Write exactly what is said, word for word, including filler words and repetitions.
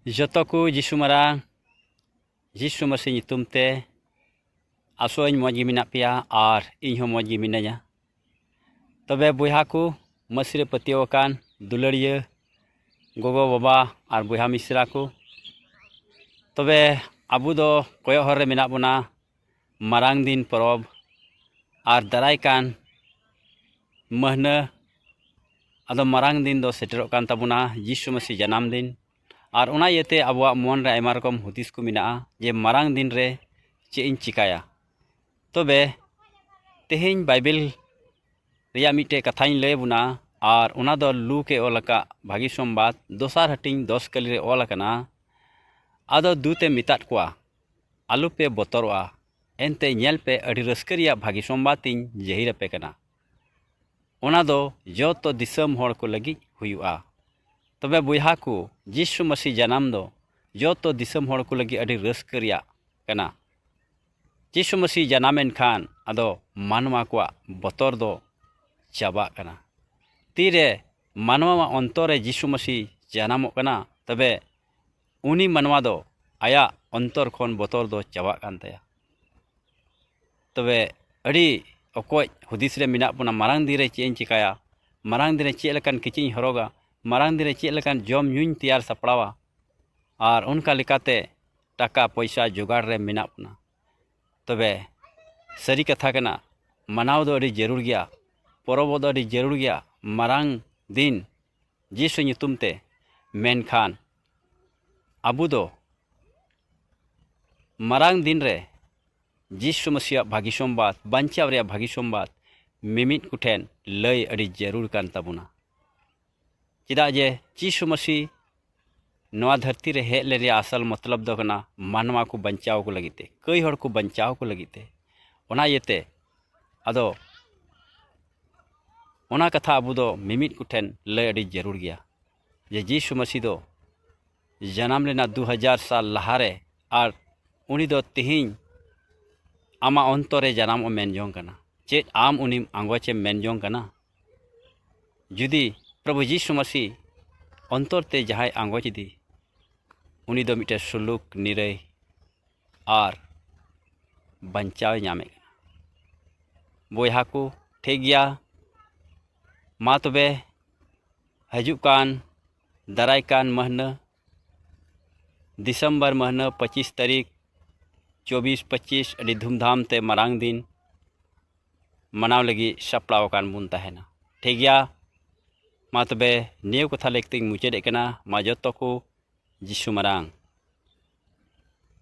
ᱡᱚᱛᱚ ᱠᱚ ᱡᱤᱥᱩ ᱢᱟᱨᱟᱝ, ᱡᱤᱥᱩ ᱢᱟᱹᱥᱤ ᱧᱩᱛᱩᱢ ᱛᱮ ᱟᱥᱚᱜ ᱟᱹᱧ ᱢᱚᱡᱽ ᱜᱮ ᱢᱮᱱᱟᱜ ᱯᱮᱭᱟ ᱟᱨ ᱤᱧ ᱦᱚᱸ ᱢᱚᱡᱽ ᱜᱮ ᱢᱤᱱᱟᱹᱧᱟ᱾ ᱛᱚᱵᱮ ᱵᱚᱭᱦᱟ ᱠᱚ, ᱢᱟᱹᱥᱤ ᱨᱮ ᱯᱟᱹᱛᱭᱟᱹᱣ ᱟᱠᱟᱱ ᱫᱩᱞᱟᱹᱲᱤᱭᱟᱹ ᱜᱚᱜᱚ ᱵᱟᱵᱟ ᱟᱨ ᱵᱚᱭᱦᱟ ᱢᱤᱥᱨᱟ ᱠᱚ, ᱛᱚᱵᱮ ᱟᱵᱚ ᱫᱚ ᱠᱚᱭᱚᱜ ᱦᱚᱨ ᱨᱮ ᱢᱮᱱᱟᱜ ᱵᱚᱱᱟ ᱢᱟᱨᱟᱝ ᱫᱤᱱ ᱯᱚᱨᱚᱵᱽ ᱟᱨ ᱫᱟᱨᱟᱭ ᱠᱟᱱ ᱢᱟᱹᱦᱱᱟᱹ ᱟᱫᱚ ᱢᱟᱨᱟᱝ ᱫᱤᱱ ᱫᱚ ᱥᱮᱴᱮᱨᱚᱜ ᱠᱟᱱ ᱛᱟᱵᱚᱱᱟ, ᱡᱤᱥᱩ ᱢᱟᱹᱥᱤ ᱡᱟᱱᱟᱢ ᱫᱤᱱ᱾ ᱟᱨ ᱚᱱᱟ ᱤᱭᱟᱹᱛᱮ ᱟᱵᱚᱣᱟᱜ ᱢᱚᱱ ᱨᱮ ᱟᱭᱢᱟ ᱨᱚᱠᱚᱢ ᱦᱩᱫᱤᱥ ᱠᱚ ᱢᱮᱱᱟᱜᱼᱟ ᱡᱮ ᱢᱟᱨᱟᱝ ᱫᱤᱱ ᱨᱮ ᱪᱮᱫ ᱤᱧ ᱪᱤᱠᱟᱹᱭᱟ᱾ ᱛᱚᱵᱮ ᱛᱮᱦᱮᱧ ᱵᱟᱭᱵᱮᱞ ᱨᱮᱭᱟᱜ ᱢᱤᱫᱴᱮᱡ ᱠᱟᱛᱷᱟᱧ ᱞᱟᱹᱭ ᱟᱵᱚᱱᱟ, ᱟᱨ ᱚᱱᱟ ᱫᱚ ᱞᱩᱠ ᱮ ᱚᱞ ᱟᱠᱟᱫ ᱵᱷᱟᱹᱜᱤ ᱥᱚᱢᱵᱟᱫ ᱫᱚᱥᱟᱨ ᱦᱟᱹᱴᱤᱧ ᱫᱚᱥ ᱠᱟᱹᱞᱤ ᱨᱮ ᱚᱞ ᱟᱠᱟᱱᱟ᱾ ᱟᱫᱚ ᱫᱩᱛ ᱮ ᱢᱮᱛᱟᱫ ᱠᱚᱣᱟ, "ᱟᱞᱚᱯᱮ ᱵᱚᱛᱚᱨᱚᱜᱼᱟ, ᱮᱱᱛᱮ ᱧᱮᱞ ᱯᱮ, ᱟᱹᱰᱤ ᱨᱟᱹᱥᱠᱟᱹ ᱨᱮᱭᱟᱜ ᱵᱷᱟᱹᱜᱤ ᱥᱚᱢᱵᱟᱫ ᱤᱧ ᱡᱟᱹᱦᱤᱨ ᱟᱯᱮ ᱠᱟᱱᱟ᱾ ᱚᱱᱟ ᱫᱚ ᱡᱚᱛᱚ ᱫᱤᱥᱚᱢ ᱦᱚᱲ ᱠᱚ ᱞᱟᱹᱜᱤᱫ ᱦᱩᱭᱩᱜᱼᱟ᱾" ᱛᱚᱵᱮ ᱵᱚᱭᱦᱟ ᱠᱚ, ᱡᱤᱥᱩ ᱢᱟᱹᱥᱤ ᱡᱟᱱᱟᱢ ᱫᱚ ᱡᱚᱛᱚ ᱫᱤᱥᱚᱢ ᱦᱚᱲ ᱠᱚ ᱞᱟᱹᱜᱤᱫ ᱟᱹᱰᱤ ᱨᱟᱹᱥᱠᱟᱹ ᱨᱮᱭᱟᱜ ᱠᱟᱱᱟ᱾ ᱡᱤᱥᱩ ᱢᱟᱹᱥᱤ ᱡᱟᱱᱟᱢ ᱮᱱ ᱠᱷᱟᱱ ᱟᱫᱚ ᱢᱟᱱᱣᱟ ᱠᱚᱣᱟᱜ ᱵᱚᱛᱚᱨ ᱫᱚ ᱪᱟᱵᱟᱜ ᱠᱟᱱᱟ᱾ ᱛᱤᱨᱮ ᱢᱟᱱᱣᱟᱣᱟᱜ ᱚᱱᱛᱚᱨ ᱨᱮ ᱡᱤᱥᱩ ᱢᱟᱹᱥᱤ ᱡᱟᱱᱟᱢᱚᱜ ᱠᱟᱱᱟ, ᱛᱚᱵᱮ ᱩᱱᱤ ᱢᱟᱱᱣᱟ ᱫᱚ ᱟᱭᱟᱜ ᱚᱱᱛᱚᱨ ᱠᱷᱚᱱ ᱵᱚᱛᱚᱨ ᱫᱚ ᱪᱟᱵᱟᱜ ᱠᱟᱱ ᱛᱟᱭᱟ᱾ ᱛᱚᱵᱮ ᱟᱹᱰᱤ ᱚᱠᱚᱡ ᱦᱩᱫᱤᱥ ᱨᱮ ᱢᱮᱱᱟᱜ ᱵᱚᱱᱟ, ᱢᱟᱨᱟᱝ ᱫᱤᱱ ᱨᱮ ᱪᱮᱫ ᱤᱧ ᱪᱤᱠᱟᱹᱭᱟ, ᱢᱟᱨᱟᱝ ᱫᱤᱱ ᱨᱮ ᱪᱮᱫ ᱞᱮᱠᱟᱱ ᱠᱤᱪᱨᱤᱡ ᱤᱧ ᱦᱚᱨᱚᱜᱟ, ᱢᱟᱨᱟᱝ ᱫᱤᱱ ᱨᱮ ᱪᱮᱫ ᱞᱮᱠᱟᱱ ᱡᱚᱢ ᱧᱩᱧ ᱛᱮᱭᱟᱨ ᱥᱟᱯᱲᱟᱣᱟ, ᱟᱨ ᱚᱱᱠᱟ ᱞᱮᱠᱟᱛᱮ ᱴᱟᱠᱟ ᱯᱚᱭᱥᱟ ᱡᱚᱜᱟᱲ ᱨᱮ ᱢᱮᱱᱟᱜ ᱵᱚᱱᱟ᱾ ᱛᱚᱵᱮ ᱥᱟᱹᱨᱤ ᱠᱟᱛᱷᱟ ᱠᱟᱱᱟ, ᱢᱟᱱᱟᱣ ᱫᱚ ᱟᱹᱰᱤ ᱡᱟᱹᱨᱩᱲ ᱜᱮᱭᱟ, ᱯᱚᱨᱚᱵᱚᱜ ᱫᱚ ᱟᱹᱰᱤ ᱡᱟᱹᱨᱩᱲ ᱜᱮᱭᱟ, ᱢᱟᱨᱟᱝ ᱫᱤᱱ ᱡᱤᱥᱩ ᱧᱩᱛᱩᱢ ᱛᱮ᱾ ᱢᱮᱱᱠᱷᱟᱱ ᱟᱵᱚ ᱫᱚ ᱢᱟᱨᱟᱝ ᱫᱤᱱ ᱨᱮ ᱡᱤᱥᱩ ᱢᱟᱹᱥᱤᱭᱟᱜ ᱵᱷᱟᱹᱜᱤ ᱥᱚᱢᱵᱟᱫ, ᱵᱟᱧᱪᱟᱣ ᱨᱮᱭᱟᱜ ᱵᱷᱟᱹᱜᱤ ᱥᱚᱢᱵᱟᱫ ᱢᱤᱢᱤᱫ ᱠᱚᱴᱷᱮᱱ ᱞᱟᱹᱭ ᱟᱹᱰᱤ ᱡᱟᱹᱨᱩᱲ ᱠᱟᱱ ᱛᱟᱵᱚᱱᱟ᱾ ᱪᱮᱫᱟᱜ ᱡᱮ ᱡᱤᱥᱩ ᱢᱟᱹᱥᱤ ᱱᱚᱣᱟ ᱫᱷᱟᱹᱨᱛᱤ ᱨᱮ ᱦᱮᱡ ᱞᱮᱱ ᱨᱮᱭᱟᱜ ᱟᱥᱚᱞ ᱢᱚᱛᱞᱚᱵ ᱫᱚ ᱠᱟᱱᱟ ᱢᱟᱱᱣᱟ ᱠᱚ ᱵᱟᱧᱪᱟᱣ ᱠᱚ ᱞᱟᱹᱜᱤᱫ ᱛᱮ, ᱠᱟᱹᱭ ᱦᱚᱲ ᱠᱚ ᱵᱟᱧᱪᱟᱣ ᱠᱚ ᱞᱟᱹᱜᱤᱫ ᱛᱮ᱾ ᱚᱱᱟ ᱤᱭᱟᱹᱛᱮ ᱟᱫᱚ ᱚᱱᱟ ᱠᱟᱛᱷᱟ ᱟᱵᱚ ᱫᱚ ᱢᱤᱢᱤᱫ ᱠᱚᱴᱷᱮᱱ ᱞᱟᱹᱭ ᱟᱹᱰᱤ ᱡᱟᱹᱨᱩᱲ ᱜᱮᱭᱟ ᱡᱮ ᱡᱤᱥᱩ ᱢᱟᱹᱥᱤ ᱫᱚ ᱡᱟᱱᱟᱢ ᱞᱮᱱᱟ ᱫᱩ ᱦᱟᱡᱟᱨ ᱥᱟᱞ ᱞᱟᱦᱟᱨᱮ, ᱟᱨ ᱩᱱᱤ ᱫᱚ ᱛᱮᱦᱮᱧ ᱟᱢᱟᱜ ᱚᱱᱛᱚᱨ ᱨᱮ ᱡᱟᱱᱟᱢᱚᱜ ᱢᱮᱱ ᱡᱚᱝ ᱠᱟᱱᱟ᱾ ᱪᱮᱫ ᱟᱢ ᱩᱱᱤᱢ ᱟᱸᱜᱚᱪ ᱮᱢ ᱢᱮᱱ ᱡᱚᱝ ᱠᱟᱱᱟ? ᱡᱩᱫᱤ ᱯᱨᱚᱵᱷᱩ ᱡᱤᱥᱩ ᱢᱟᱹᱥᱤ ᱚᱱᱛᱚᱨ ᱛᱮ ᱡᱟᱦᱟᱸᱭ ᱟᱸᱜᱚᱪ ᱤᱫᱤ, ᱩᱱᱤ ᱫᱚ ᱢᱤᱫᱴᱮᱱ ᱥᱩᱞᱩᱠ, ᱱᱤᱨᱟᱹᱭ ᱟᱨ ᱵᱟᱧᱪᱟᱣ ᱧᱟᱢᱮᱫ ᱠᱟᱱᱟ᱾ ᱵᱚᱭᱦᱟ ᱠᱚ, ᱴᱷᱤᱠ ᱜᱮᱭᱟ, ᱢᱟ ᱛᱚᱵᱮ ᱦᱤᱡᱩᱜ ᱠᱟᱱ, ᱫᱟᱨᱟᱭ ᱠᱟᱱ ᱢᱟᱹᱦᱱᱟᱹ, ᱫᱤᱥᱚᱢᱵᱚᱨ ᱢᱟᱹᱦᱱᱟᱹ, ᱯᱚᱸᱪᱤᱥ ᱛᱟᱹᱨᱤᱠᱷ, ᱪᱚᱵᱵᱤᱥ ᱯᱚᱸᱪᱤᱥ ᱟᱹᱰᱤ ᱫᱷᱩᱢᱫᱷᱟᱢ ᱛᱮ ᱢᱟᱨᱟᱝ ᱫᱤᱱ ᱢᱟᱱᱟᱣ ᱞᱟᱹᱜᱤᱫ ᱥᱟᱯᱲᱟᱣ ᱟᱠᱟᱱ ᱵᱚᱱ ᱛᱟᱦᱮᱱᱟ᱾ ᱴᱷᱤᱠ ᱜᱮᱭᱟ, ᱢᱟ ᱛᱚᱵᱮ ᱱᱤᱭᱟᱹ ᱠᱟᱛᱷᱟ ᱞᱟᱹᱭ ᱠᱟᱛᱮᱧ ᱢᱩᱪᱟᱹᱫᱮᱫ ᱠᱟᱱᱟ᱾ ᱢᱟ ᱡᱚᱛᱚ ᱠᱚ ᱡᱤᱥᱩ ᱢᱟᱨᱟᱝ᱾